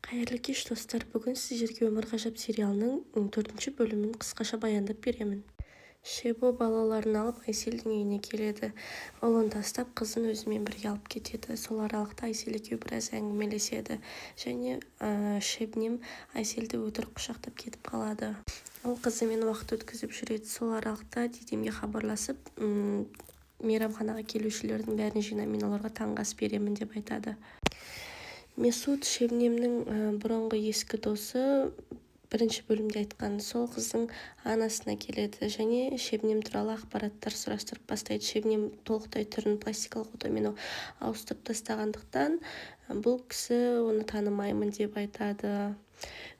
Қайырлы кеш, достар! Бүгін сіздерге «Өмір ғажап» сериалының төртінші бөлімін қысқаша баяндап беремін. Шебо балаларын алып, Айселдің үйіне келеді. Ұлын тастап, қызын өзімен бірге алып кетеді. Сол аралықта Айсел екеуі біраз әңгімелеседі және Шебнем Айселді өтірік құшақтап кетіп қалады. Ол қызымен уақыт өткізіп жүреді. Сол аралықта Дидемге хабарласып, мейрамханаға келушілердің бәрін жина, мен оларға таңғы ас беремін деп айтады. Месут Шебнемнің бұрынғы ескі досы, бірінші бөлімде айтқан, сол қыздың анасына келеді және Шебнем туралы ақпараттар сұрастырып бастайды. Шебнем толықтай түрін пластикалық отамен ауыстырып тастағандықтан, бұл кісі оны танымаймын деп айтады.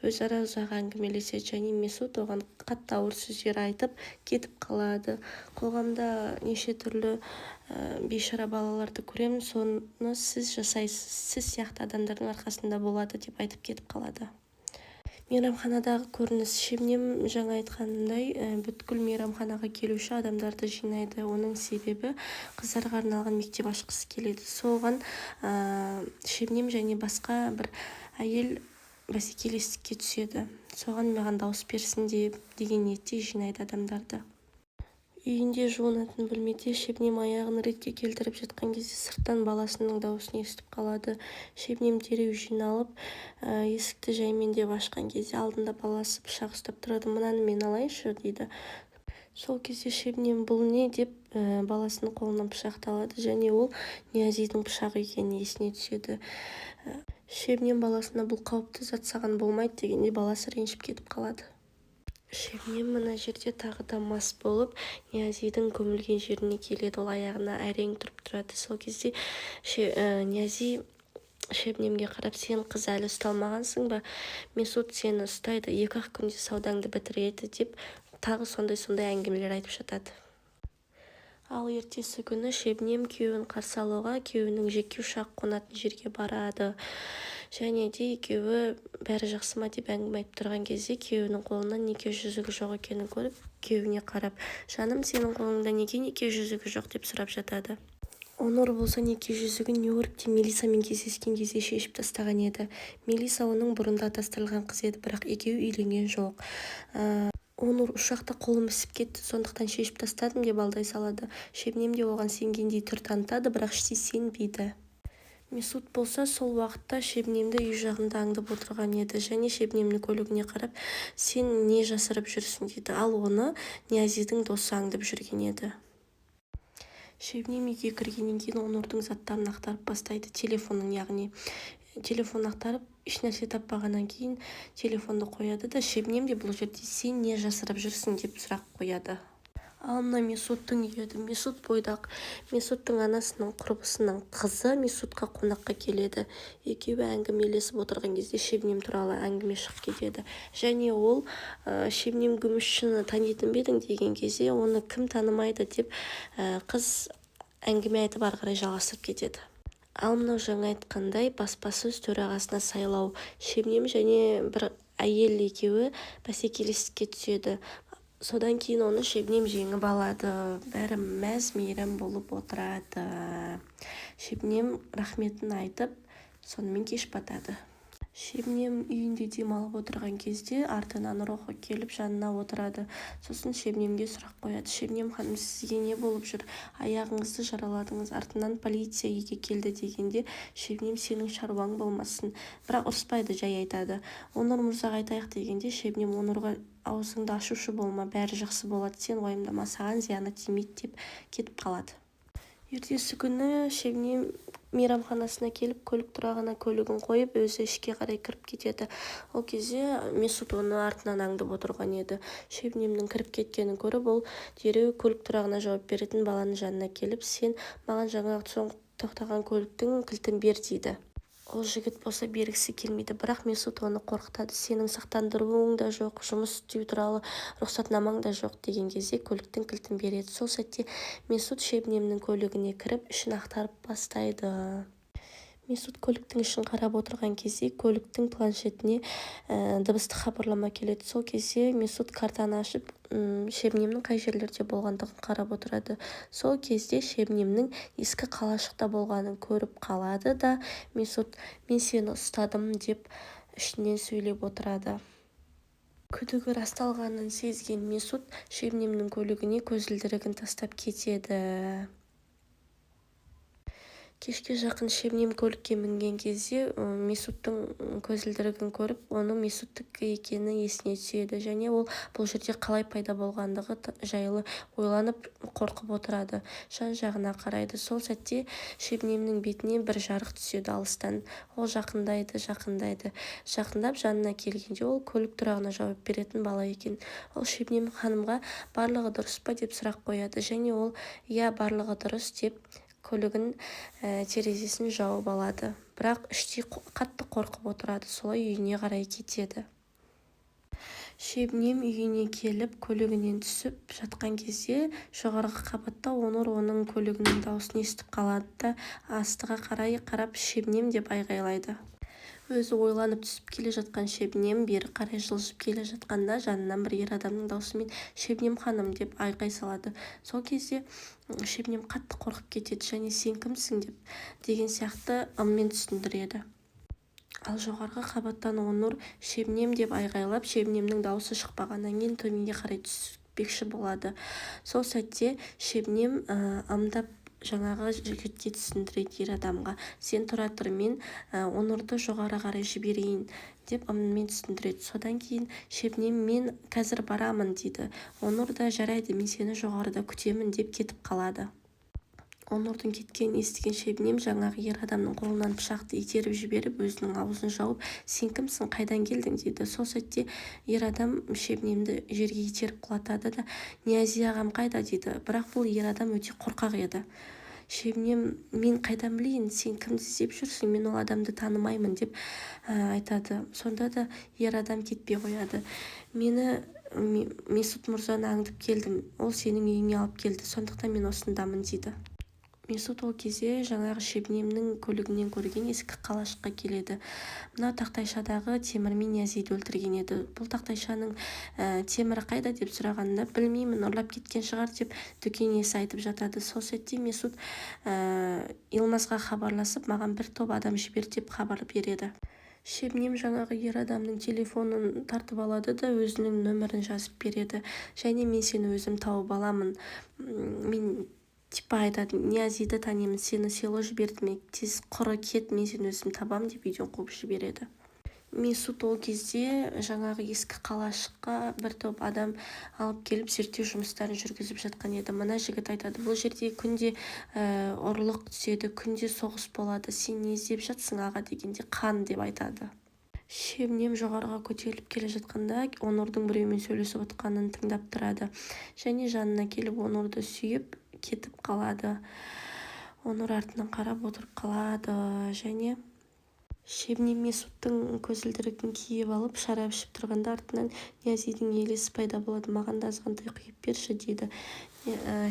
Өзара ұзақ әңгімелеседі және Месут оған қатты ауыр сөздер айтып кетіп қалады. Қоғамда неше түрлі бейшара балаларды көремін, соны сіз жасайсыз, сіз сияқты адамдардың арқасында болады деп айтып кетіп қалады. Мейрамханадағы көрініс. Шебнем жаңа айтқанымдай, бүткіл мейрамханаға келуші адамдарды жинайды. Оның себебі қыздарға арналған мектеп ашқысы келеді. Соған Шебнем және басқа бір әйел бәсекелестікке түседі. Соған маған дауыс берсін деп деген ниетте жинайды адамдарды. Үйінде жуынатын бөлмеде Шебнем аяғын ретке келтіріп жатқан кезде сырттан баласының дауысын естіп қалады. Шебнем дереу жиналып, есікті жаймендеп ашқан кезде алдында баласы пышақ ұстап тұрады. «Мынаны мен алайыншы», – дейді. Сол кезде Шебнем «Бұл не?» деп, баласының қолынан пышақты алады және ол Ниязидің пышағы екені есіне түседі. Шебнем баласына «Бұл қауіпті зат, саған болмайды» дегенде, баласы ренжіп кетіп қалады. Шебнем мына жерде тағы да мас болып, Ниязидің көмілген жеріне келеді. Ол аяғына әрең тұрып тұрады. Сол кезде Ниязи Шебнемге қарап: «Сен, қыз, әлі ұсталмағансың ба? Месут сені ұстайды, 2-ақ күнде саудаңды бітіреді», – деп тағы сондай-сондай әңгімелер айтып жатады. Ал ертесі күні Шебнем күйеуін қарсы алуға күйеуінің жеке ұшақ қонатын жерге барады. Және де екеуі бәрі жақсы ма деп әңгіме айтып тұрған кезде, күйеуінің қолынан неке жүзігі жоқ екенін көріп, күйеуіне қарап: «Жаным, сенің қолыңда неге неке жүзігі жоқ?» – деп сұрап жатады. Онур болса неке жүзігін Нью-Йоркте Мелисамен кездескен кезде шешіп тастаған еді. Мелиса оның бұрында атастырылған қызы еді, бірақ екеуі үйленген жоқ. Онур «Ұшақта қолым ісіп кетті, сондықтан шешіп тастадым» деп алдай салады. Шебнем де оған сенгендей түр танытады, бірақ іштей сенбейді. Месут болса сол уақытта Шебнемді үй жағында аңдып отырған еді және Шебнемнің көлігіне қарап: «Сен не жасырып жүрсің?» – дейді. Ал оны Ниязидің досы аңдып жүрген еді. Шебнем үйге кіргеннен кейін Онурдың заттарын ақтарып бастайды, телефонын яғни. Телефонын ақтарып, ешнәрсе таппағаннан кейін телефонды қояды да, Шебнем де бұл жерде «Сен не жасырып жүрсің?» деп сұрақ қояды. Ал мына Месуттың үйі еді. Месут бойдақ. Месуттың анасының құрбысының қызы Месутқа қонаққа келеді. Екеуі әңгімелесіп отырған кезде Шебнем туралы әңгіме шығып кетеді және ол «Шебнем Гүмүшшіні танитын ба едің?» деген кезде, «Оны кім танымайды?» деп, қыз әңгіме айтып, ары қарай жалғастырып кетеді. Ал мынау жаңа айтқандай баспасөз төрағасына сайлау. Шебнем және бір әйел екеуі бәсекелестікке түседі. Содан кейін оны Шебнем жеңіп алады. Бәрі мәз мейрам болып отырады. Шебнем рахметін айтып, сонымен кеш батады. Шебнем үйінде демалып отырған кезде артынан Рохо келіп, жанына отырады. Сосын Шебнемге сұрақ қояды: «Шебнем ханым, сізге не болып жүр? Аяғыңызды жараладыңыз, артынан полиция үйге келді», – дегенде, Шебнем: «Сенің шаруаң болмасын», – бірақ ұрыспайды, жай айтады. «Онур мырзаға айтайық», – дегенде, Шебнем Онурға: «Аузыңды ашушы болма, бәрі жақсы болады, сен уайымдама, саған зияны тимейді», – деп кетіп қалады. Ертесі күні Шебнем мейрамханасына келіп, көлік тұрағына көлігін қойып, өзі ішке қарай кіріп кетеді. Ол кезде Месут оны артынан аңдып отырған еді. Шебнемнің кіріп кеткенін көріп, ол дереу көлік тұрағына жауап беретін баланың жанына келіп: «Сен маған жаңағы тоқтаған көліктің кілтін бер», – дейді. Ол жігіт болса бергісі келмейді, бірақ Месут оны қорқытады: «Сенің сақтандыруың да жоқ, жұмыс істеу туралы рұқсатнамаң да жоқ», – деген кезде көліктің кілтін береді. Сол сәтте Месут Шебнемнің көлігіне кіріп, ішін ақтарып бастайды. Месут көліктің ішін қарап отырған кезде көліктің планшетіне дыбыстық хабарлама келеді. Сол кезде Месут картаны ашып, Шебнемнің қай жерлерде болғандығын қарап отырады. Сол кезде Шебнемнің ескі қалашықта болғанын көріп қалады да, Месут мен сені ұстадым деп ішінен сөйлеп отырады. Күдігі расталғанын сезген Месут Шебнемнің көлігіне көзілдірігін тастап кетеді. Кешке жақын Шебнем көлікке мінген кезде Месуттың көзілдірігін көріп, оның Месуттікі екені есіне түседі және ол бұл жерде қалай пайда болғандығы жайлы ойланып, қорқып отырады. Жан-жағына қарайды. Сол сәтте Шебнемнің бетіне бір жарық түседі алыстан. Ол жақындайды, жақындайды. Жақындап жанына келгенде ол көлік тұрағына жауап беретін бала екен. Ол Шебнем ханымға барлығы дұрыс па деп сұрақ қояды және ол иә, барлығы дұрыс деп көлігін терезесін жауып алады. Бірақ іштей қатты қорқып отырады. Солай үйіне қарай кетеді. Шебнем үйіне келіп, көлігінен түсіп жатқан кезде жоғарғы қабатта Онур оның көлігінің дауысын естіп қалады да, астыға қарай қарап Шебнем деп айғайлайды. Өзі ойланып түсіп келе жатқан Шебнем бері қарай жылжып келе жатқанда жанынан бір ер адамның даусымен Шебнем ханым деп айқай салады. Сол кезде Шебнем қатты қорқып кетеді және сен кімсің деп деген сияқты ыммен түсіндіреді. Ал жоғарғы қабаттан Онур Шебнем деп айғайлап, Шебнемнің даусы шықпағаннан кейін төменге қарай түспекші болады. Сол сәтте Шебнем ымдап жаңағы жігітке түсіндіреді, ер адамға. Сен тұра тұр, мен Онурды жоғары қарай жіберейін деп ыммен түсіндіреді. Содан кейін Шебнем мен қазір барамын дейді. Онур да жарайды, мен сені жоғарыда күтемін деп кетіп қалады. Онурдың кеткенін естіген Шебнем жаңағы ер адамның қолынан пышақты итеріп жіберіп, өзінің аузын жауып, сен кімсің, қайдан келдің дейді. Сол сәтте ер адам Шебнемді жерге итеріп құлатады да, Ниязи ағам қайда дейді. Бірақ бұл ер адам өте қорқақ еді. Шебнем мен қайдан білейін, сен кімді іздеп жүрсің, мен ол адамды танымаймын деп айтады. Сонда да ер адам кетпей қояды. Мені Месут мырзаны аңдып келдім, ол сенің үйіңе алып келді, сондықтан мен осындамын дейді. Месут ол кезде жаңағы Шебнемнің көлігінен көрген ескі қалашыққа келеді. Мынау тақтайшадағы темірмен Ниязиді өлтірген еді. Бұл тақтайшаның темірі қайда деп сұрағанда, білмеймін, ұрлап кеткен шығар деп дүкен иесі айтып жатады. Сол сәтте Месут Илмазға хабарласып, маған бір топ адам жібер деп хабар береді. Шебнем жаңағы ер адамның телефонын тартып алады да, өзінің нөмірін жазып береді. Және мен сені өзім тауып аламын. Мен типа айтады, Ниязиді танимын, сені село жіберді ме, тез құры кет, мен сені өзім табам деп үйден қуып жібереді. Месут ол кезде жаңағы ескі қалашыққа бір топ адам алып келіп зерттеу жұмыстарын жүргізіп жатқан еді. Мына жігіт айтады, бұл жерде күнде ұрлық түседі, күнде соғыс болады, сен не іздеп жатсың аға дегенде қан деп айтады. Шебнем жоғарыға көтеріліп келе жатқанда Онурдың біреумен сөйлесіп отқанын тыңдап тұрады. Және жанына келіп Онурды сүйіп кетіп қалады. Онур артынан қарап отырып қалады. Және Шебнем Месуттың көзілдірігін киіп алып, шарап ішіп тұрғанда артынан Ниязидің елесі пайда болады. Маған да азғантай құйып берші дейді.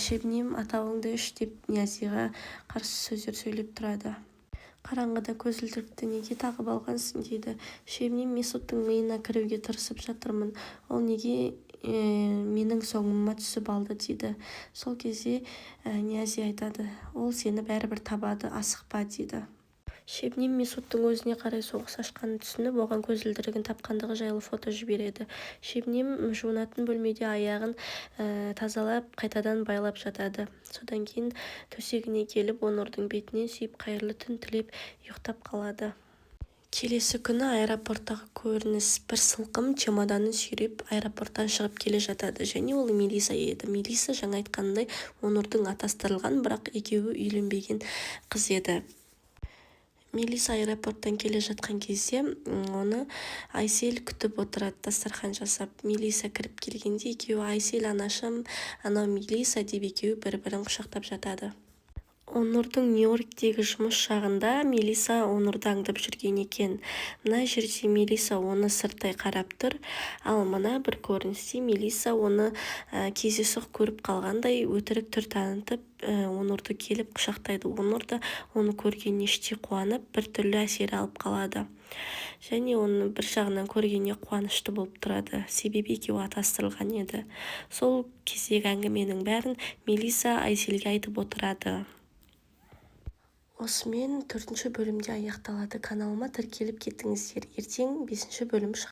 Шебнем атауыңды іш деп Ниязиға қарсы сөздер сөйлеп тұрады. Қараңғыда көзілдірікті неге тағып алғансың дейді. Шебнем Месуттың миына кіруге тырысып жатырмын. Ол неге менің соңыма түсіп алды дейді. Сол кезде Ниязи айтады, ол сені бәрібір табады, асықпа дейді. Шебнем Месуттың өзіне қарай соғыс ашқанын түсініп, оған көзілдірігін тапқандығы жайлы фото жібереді. Шебнем жуынатын бөлмеде аяғын тазалап, қайтадан байлап жатады. Содан кейін төсегіне келіп, Онурдың бетінен сүйіп, қайырлы түн тілеп ұйықтап қалады. Келесі күні аэропорттағы көрініс. Бір сылқым чемоданын сүйреп аэропорттан шығып келе жатады. Және ол Мелиса еді. Мелиса жаңа айтқанындай Онурдың атастырылған, бірақ екеуі үйленбеген қыз еді. Мелиса аэропорттан келе жатқан кезде оны Айсель күтіп отырады, дастархан жасап. Мелиса кіріп келгенде екеуі Айсель анашым, анау Мелиса деп екеуі бір-бірін құшақтап жатады. Онурдың Нью-Йорктегі жұмыс шағында Мелиса Онурды аңдып жүрген екен. Мына жерде Мелиса оны сырттай қарап тұр, ал мына бір көріністе Мелиса оны кездейсоқ көріп қалғандай өтірік түр танытып, Онурды келіп құшақтайды. Онур да оны көргеніне іштей қуанып, бір түрлі әсер алып қалады. Және оны бір жағынан көргеніне қуанышты болып тұрады, себебі екеуі атастырылған еді. Сол кездегі әңгіменің бәрін Мелиса Айселге айтып отырады. Осымен төртінші бөлімде аяқталады. Каналыма тіркеліп кетіңіздер, ертең бесінші бөлім шығады.